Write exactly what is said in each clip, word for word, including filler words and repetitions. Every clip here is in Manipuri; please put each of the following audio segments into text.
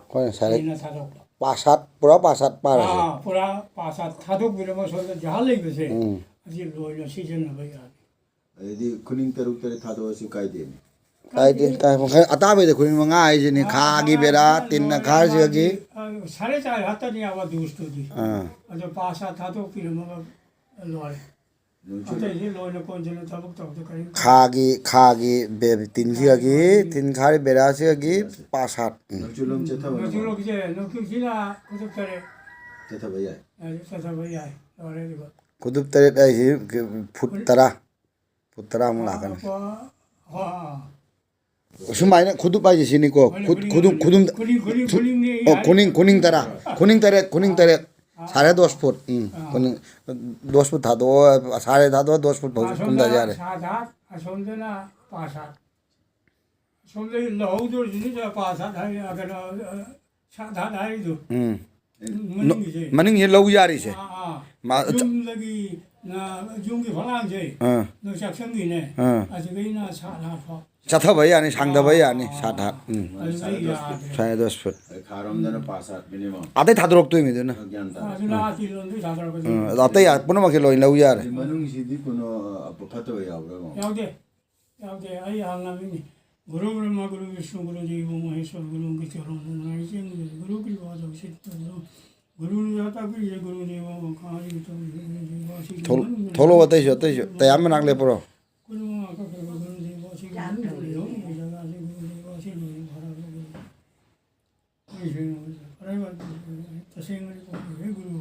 ꯑꯩꯈꯣꯏꯅ ꯁꯥꯔꯦ꯫ ꯍꯦꯟꯅ ꯊꯥꯗꯣꯛꯄ꯫ ꯄꯥꯁꯥꯠ, ꯄꯨꯔꯥ ꯄꯥꯁꯥꯠ ꯄꯥꯔꯁꯦ꯫ ꯑꯥ, ꯄꯨꯔꯥ ꯄꯥꯁꯥꯠ ꯊꯥꯗꯣꯛꯄꯤꯔꯝꯃ ꯁꯣꯝꯗ ꯖꯍꯥ ꯂꯩꯕꯁꯦ, ꯎꯝ꯫ ꯑꯁꯤ ꯂꯣꯏꯅ ꯁꯤꯖꯤꯟꯅꯕ ꯌꯥꯔꯦ꯫ ꯑꯗꯩꯗꯤ ꯈꯨꯅꯤꯡ ꯇꯔꯨꯛ ꯇꯔꯦꯠ ꯊꯥꯗꯣꯛꯑꯁꯨ ꯀꯥꯏꯗꯦꯅꯦ꯫ ꯀꯥꯏꯗꯦ, ꯀꯥꯏꯗꯦ꯫ ꯀꯥꯏ-, ꯑꯇꯥꯕꯩꯗ ꯈꯨꯅꯤꯡ ꯃꯉꯥ ꯍꯥꯏꯁꯤꯅꯤ, ꯑꯥ, ꯈꯥꯒꯤ ꯃꯉꯥ ꯕꯦꯔꯥ, ꯑꯗꯨꯅ ꯇꯤꯟꯅ ꯂꯣꯏꯔꯦ ꯈꯥꯔꯁꯤꯒꯤ꯫ ꯃꯥꯒꯤ, ꯑ, ꯁꯥꯔꯦ ꯆꯥꯔꯦ ꯍꯥꯞꯇꯅꯤ ꯌꯥꯕ ꯗꯣꯁꯇꯨꯗꯤ꯫ ꯑꯥ꯫ ꯑꯗꯣ ꯄꯥꯁꯥꯠ ꯊꯥꯗꯣꯛꯄꯤꯔꯝꯃꯒ ꯂꯣꯏꯔꯦ꯫ ꯅꯣꯡꯆꯨꯞ-, ꯑꯇꯩꯗꯤ ꯂꯣꯏꯅ ꯀꯣꯟꯁꯤꯜꯂ ꯊꯕꯛ ꯇꯧꯕꯗ ꯀꯔꯤꯝ ꯈꯥꯒꯤ, ꯈꯥꯒꯤ ꯕꯦ-, ꯇꯤꯟꯁꯤꯒꯒꯤ, ꯈꯥꯒꯤ ꯇꯤꯟ ꯈꯥꯔꯤ ꯕꯦꯔꯥꯁꯤꯒꯒꯤ ꯕꯦꯔꯥꯁꯤ꯫ ꯄꯥꯁꯥꯠ꯫ ꯎꯝ꯫ ꯅꯣꯡꯆꯨꯞꯂꯣꯝ ꯆꯠꯊꯕ ꯅꯣꯡꯆꯨꯞꯂꯣꯝꯒꯤꯁꯦ, ꯅꯣꯡꯆꯨꯞꯁꯤꯅ ꯈꯨꯗꯨꯞ ꯇꯔꯦꯠ꯫ ꯆꯠꯊꯕ ꯌꯥꯏ꯫ ꯌꯥꯏ, ꯆꯠꯊꯕ ꯌꯥꯏ꯫ ꯂꯣꯏꯔꯦ ꯑꯗꯨꯒ꯫ ꯈꯨꯗꯨꯞ ꯇꯔꯦꯠ ꯍꯥꯏꯁꯤ ꯐꯨꯠ ꯐꯨꯠ ꯇꯔꯥ꯫ ꯐꯨꯠ ꯇꯔꯥꯃꯨꯛ ꯂꯥꯛꯀꯅꯤ꯫ ꯑꯥ, ꯑꯥ꯫ ꯁꯨꯃꯥꯏꯅ ꯈꯨꯗꯨꯞ ꯍꯥꯏꯁꯦ ꯁꯤꯅꯤꯀꯣ꯫ ꯍꯣꯏꯅꯦ, ꯈꯨꯠ-, ꯈꯨꯅꯤꯡ, ꯈꯨꯗꯨꯝ-, ꯈꯨꯗꯨꯝ-, ꯈꯨꯅꯤꯡ, ꯈꯨꯅꯤꯡ, ꯈꯨ-, ꯈꯨꯅꯤꯡꯅꯦ ꯑꯣ, ꯍꯥꯏ꯫ ꯈꯨꯅꯤꯡ, ꯈꯨꯅꯤꯡ ꯇꯔꯥ꯫ ꯈꯨꯅꯤꯡ ꯇꯔꯦꯠ, ꯈꯨꯅꯤꯡ ꯇꯔꯦꯠ꯫ ꯑꯥ꯫ ꯁꯥꯔꯦ ꯗꯣꯁ ꯐꯨꯠ꯫ ꯎꯝ, ꯑꯥ꯫ ꯈꯨꯅꯤꯡ, ꯗꯣꯁ ꯐꯨꯠ ꯊꯥꯗꯣꯛꯑꯣ, ꯁꯥꯔꯦ ꯊꯥꯗꯣꯛꯑꯣ, ꯗꯣꯁ ꯐꯨꯠ ꯐꯥꯎ ꯑꯁꯣꯝꯗ ꯀꯨꯝꯊ ꯌꯥꯔꯦ꯫ ꯁꯥ ꯊꯥꯠ, ꯑꯁꯣꯝꯗꯅ ꯄꯥ ꯁꯥꯠ꯫ ꯑꯁꯣꯝꯗ ꯂꯧꯍꯧꯗꯣꯏꯁꯤꯅ ꯄꯥ ꯁꯥꯠ ꯍꯥꯏ, ꯑ, ꯀꯩꯅꯣ, ꯑ, ꯁꯥ ꯊꯥꯠ ꯍꯥꯏꯔꯤꯗꯣ꯫ ꯎꯝ꯫ ꯃꯅꯤꯡꯒꯤꯁꯦ꯫ ꯃꯅꯤꯡꯁꯦ ꯂꯧ ꯌꯥꯔꯤꯁꯦ꯫ ꯑꯥ, ꯑꯥ꯫ ꯃꯥ-, ꯌꯨꯝꯗꯒꯤ, ꯑ, ꯌꯨꯝꯒꯤ ꯐꯛꯂꯥꯡꯁꯦ꯫ ꯑꯥ꯫ ꯅꯣꯏ ꯆꯥꯛꯁꯪꯒꯤꯅꯦ꯫ ꯑꯥ꯫ ꯑꯁꯤꯗꯩꯅ ꯁꯥꯠ ꯍꯥꯠꯄ꯫ ꯆꯠꯊꯕ ꯌꯥꯅꯤ, ꯁꯥꯡꯊꯕ ꯌꯥꯅꯤ, ꯑꯥ, ꯁꯥꯠ ꯍꯥꯠ꯫ ꯎꯝ꯫ ꯑꯗꯨꯗꯤ ꯌꯥꯗ꯭ꯔꯦ꯫ ꯁꯥꯔꯦ ꯗꯣꯁ ꯐꯨꯠ꯫ ꯑꯩ ꯈꯥꯔꯣꯝꯗꯅ ꯄꯥ ꯁꯥꯠ ꯃꯤꯅꯤꯃꯝ꯫ ꯑꯇꯩ ꯊꯥꯗꯣꯔꯛꯇꯣꯏꯅꯤ ꯑꯗꯨꯅ꯫ ꯒ꯭ꯌꯥꯟ ꯇꯥꯔꯦ꯫ ꯑꯗꯨꯅ ꯑꯥ ꯇꯤꯂꯣꯟꯗꯩ ꯊꯥꯗꯣꯔꯛꯀꯗꯣꯏꯅꯤ꯫ ꯎꯝ, ꯑꯗꯣ ꯑꯇꯩ ꯌꯥ-, ꯄꯨꯝꯅꯃꯛꯀꯤ ꯂꯣꯏ ꯂꯧ ꯌꯥꯔꯦ꯫ ꯑꯗꯨ ꯃꯅꯨꯡꯁꯤꯗꯤ ꯀꯩꯅꯣ, ꯑ, ꯐꯠꯇꯕ ꯌꯥꯎꯕ꯭ꯔꯥ, ꯃꯥꯃ? ꯌꯥꯎꯗꯦ꯫ ꯌꯥꯎꯗꯦ꯫ ꯑꯩ ꯍꯥꯟꯅ ꯃꯤꯅꯤ꯫ ꯒꯨꯔꯨ ꯕ꯭ꯔꯍ꯭ꯃ, ꯒꯨꯔꯨ ꯕꯤꯁꯅꯨ, ꯒꯨꯔꯨ ꯗꯦꯕꯣ ꯃꯍꯦꯁ꯭ꯋꯔ, ꯒꯨꯔꯨ ꯒꯤꯇꯦ ꯍꯣꯝ ꯅꯥꯔꯥꯌꯟ ꯆꯤꯡ, ꯒꯨꯔꯨ ꯀꯤꯜꯋꯥ ꯇꯧꯁꯤꯠ ꯇꯧꯔꯣ꯫ ꯒꯨꯔꯨꯅ ꯇꯥꯛꯄꯤꯔꯤꯁꯦ ꯒꯨꯔꯨ ꯗꯦꯕ ꯃꯈꯥ ꯊꯣꯛ-, ꯊꯣꯛꯂꯛꯑꯣ ꯑꯇꯩꯁꯨ, ꯑꯇꯩꯁꯨ꯫ ꯇꯌꯥꯔ ꯃꯅꯥꯛ ꯂꯦꯞꯄꯨꯔꯣ꯫ ꯀꯨꯟꯃꯉꯥ ꯀꯛꯈ꯭ꯔꯕ ꯒꯨꯔꯨ ꯗꯦꯕ ꯑꯁꯤꯒꯤ ꯃꯅꯨꯡꯗ ꯂꯩꯍꯧꯔꯤꯕ ꯖꯒꯥꯁꯦ ꯒꯨꯔꯨ ꯗꯦꯕ ꯑꯁꯤ ꯂꯣꯏꯅ ꯐꯔꯕ ꯒꯨꯔꯨ꯫ ꯑꯩ ꯁꯦꯡꯅ ꯍꯥꯏꯔꯕ ꯇꯁꯦꯡꯅꯗꯤ ꯀꯧꯗꯦ꯫ ꯒꯨꯔꯨ,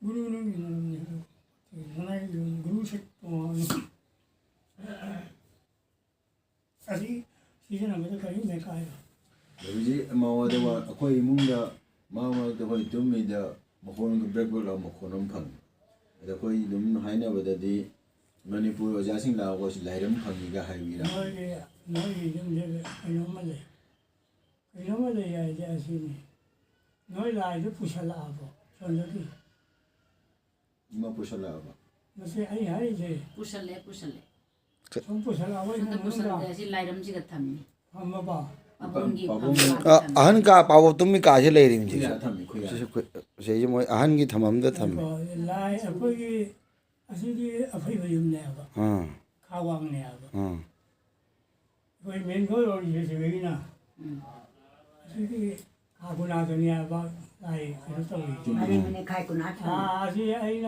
ꯒꯨꯔꯨ ꯅꯪꯒꯤ ꯅꯔꯝꯅꯤ ꯍꯥꯏꯕ꯫ ꯃꯅꯥꯏꯒꯤ ꯒꯨꯔꯨ ꯁꯛ ꯇꯣꯉꯥꯟꯅ꯫ ꯑꯁꯤ ꯁꯤꯖꯤꯟꯅꯕꯗ ꯀꯔꯤꯝ ꯍꯦꯛ ꯀꯥꯏꯔꯣꯏ꯫ ꯍꯧꯖꯤꯛ ꯃꯉꯣꯟꯗ ꯋꯥ-, ꯑꯩꯈꯣꯏ ꯏꯃꯨꯡꯗ ꯃꯔꯛ ꯃꯔꯛꯇ ꯑꯩꯈꯣꯏ ꯇꯨꯝꯃꯤꯗ ꯃꯈꯣꯟ ꯕ꯭ꯔꯦꯛ ꯕ꯭ꯔꯦꯛ ꯂꯥꯎꯕ ꯃꯈꯣꯟ ꯑꯃ ꯐꯪꯉꯤ꯫ ꯑꯗ ꯑꯩꯈꯣꯏ ꯑꯗꯨꯝ ꯍꯥꯏꯅꯕꯗꯗꯤ ꯃꯅꯤꯄꯨꯔ ꯑꯣꯖꯥꯁꯤꯡ ꯂꯥꯛꯑꯒ ꯑꯩꯈꯣꯏꯁꯤ ꯂꯥꯏꯔꯝ ꯐꯪꯉꯤꯒ ꯍꯥꯏꯕꯤꯔ꯫ ꯅꯣꯏꯒꯤ, ꯅꯣꯏꯒꯤ ꯌꯨꯝꯁꯤꯗ ꯀꯩꯅꯣꯝꯃ ꯂꯩ꯫ ꯀꯩꯅꯣꯝꯃ ꯂꯩ ꯍꯥꯏꯁꯦ ꯑꯁꯤꯅꯤ꯫ ꯅꯣꯏ ꯂꯥꯏꯗꯨ ꯄꯨꯁꯜꯂꯛꯑꯕꯣ ꯁꯣꯝꯗꯒꯤ? ꯏꯃꯥ ꯄꯨꯁꯜꯂꯛꯑꯕ? ꯃꯁꯤ ꯑꯩ ꯍꯥꯏꯔꯤꯁꯦ꯫ ꯄꯨꯁꯜꯂꯦ, ꯄꯨꯁꯜꯂꯦ꯫ ꯁꯨꯝ ꯄꯨꯁꯜꯂꯛꯑꯕ ꯁꯣꯝꯗ ꯏꯃꯨꯡ ꯃꯅꯨꯡꯗ? ꯄꯨꯁꯜꯂꯦ, ꯑꯁꯤ ꯂꯥꯏꯔꯝꯁꯤꯒ ꯊꯝꯃꯤ꯫ ꯊꯝꯃꯕ? ꯄꯥꯕꯨꯡꯒꯤ ꯄꯥꯕꯨꯡ꯫ ꯐꯝꯕ ꯑ, ꯑꯍꯟ ꯀꯥ, ꯄꯥꯕꯣꯛ ꯇꯨꯝꯃꯤ ꯀꯥꯁꯦ ꯂꯩꯔꯤꯕꯅꯤ ꯁꯤꯁꯨ꯫ ꯈꯨꯌꯥ ꯊꯝꯃꯤ, ꯈꯨꯌꯥ꯫ ꯁꯤꯁꯨ ꯈꯨ-, ꯁꯤꯁꯦ ꯃꯣꯏ ꯑꯍꯟꯒꯤ ꯊꯝꯐꯝꯗ ꯊꯝꯃꯤ꯫ ꯂꯥꯏ ꯑꯩꯈꯣꯏꯒꯤ ꯑꯁꯤꯗꯤ ꯑꯐꯩꯕ ꯌꯨꯝꯅꯦꯕ꯫ ꯑꯥ꯫ ꯈꯥ ꯋꯥꯡꯅꯦꯕ꯫ ꯑꯥ꯫ ꯑꯩꯈꯣꯏ ꯃꯦꯟ ꯔꯣꯗ ꯑꯣꯏꯔꯤꯁꯦ ꯁꯤꯗꯒꯤꯅ꯫ ꯎꯝ꯫ ꯑꯁꯤꯒꯤ ꯈꯥ ꯀꯨꯅꯥꯗꯅꯦꯕ ꯂꯥꯏ ꯀꯩꯅꯣ ꯇꯧꯔꯤꯁꯦ꯫ ꯃꯥꯅꯦ, ꯃꯥꯅꯦ, ꯈꯥꯏ ꯀꯨꯅꯥ ꯊꯝꯃꯦ꯫ ꯑꯥ, ꯑꯁꯤ ꯑꯩꯅ